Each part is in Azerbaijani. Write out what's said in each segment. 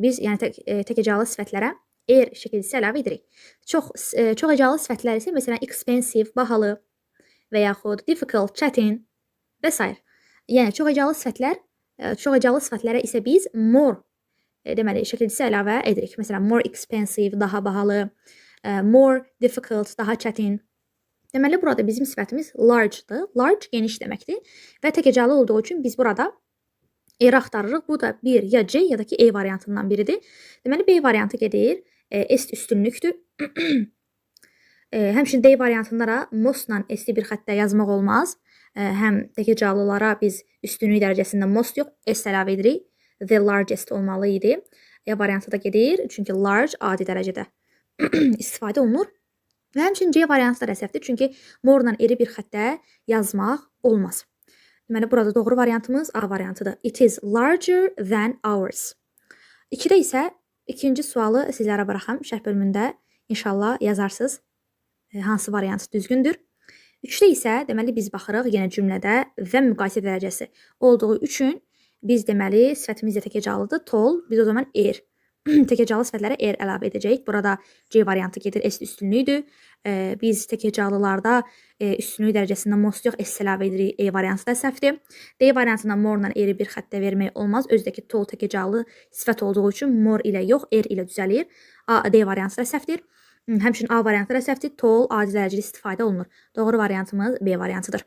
Biz yəni tək hecalı sifətlərə er şəkilcisi əlavə edirik. Çox hecalı sifətlər isə məsələn expensive, bahalı və yaxud difficult, çətin və s. Yəni çox hecalı sifətlər, çox hecalı sifətlərə isə biz more deməli şəkilcisi əlavə edirik. Məsələn more expensive, daha bahalı, more difficult, daha çətin. Deməli burada bizim sifətimiz large-dır. Large geniş deməkdir və tək hecalı olduğu üçün biz burada er axtarırıq. Bu da bir ya C ya da ki E variantından biridir. Deməli B variantı gedir. S üstünlükdür. Həmçinin D variantında da most-la S-i bir xəttə yazmaq olmaz. Həm tək hecalılara biz üstünlük dərəcəsində most yox, S əlavə edirik. The largest olmalı idi. E variantı da gedir. Çünki large adi dərəcədə istifadə olunur. Və həmçinin C variantı da səhvdir. Çünki more-la eri bir xəttə yazmaq olmaz. Deməli, burada doğru variantımız A variantıdır. It is larger than ours. 2-də isə ikinci sualı sizlərə buraxam. Şərh bölümündə inşallah yazarsınız hansı variant düzgündür. 3-də isə deməli biz baxırıq yenə cümlədə və müqayisə dərəcəsi olduğu üçün biz deməli sifətimiz də tək hecalıdır. Tall, biz o zaman er. Tək hecalı sifətlərə er əlavə edəcəyik. Burada C variantı gedir, S üstünlüyüdür. Biz tək hecalılarda üstünlük dərəcəsində most yox, S əlavə edirik. E variantı da səhvdir. D variantında more-la eri bir xəttə vermək olmaz. Özdəki tall tək hecalı sifət olduğu üçün more ilə yox, er ilə düzəlir. A, D variantı da səhvdir. Həmçinin A variantı da səhvdir. Tall adi dərəcəli istifadə olunur. Doğru variantımız B variantıdır.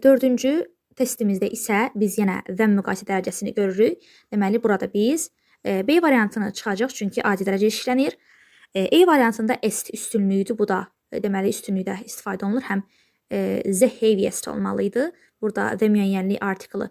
Dördüncü testimizdə isə biz yenə və müqayisə dərəcəsini görürük. Deməli, burada biz B variantını çıxacaq, çünki adi dərəcə işlənir. E variantında S üstünlüyüdür. Bu da deməli üstünlükdə istifadə olunur. Həm the heaviest olmalı idi. Burada the müəyyənlik artiklı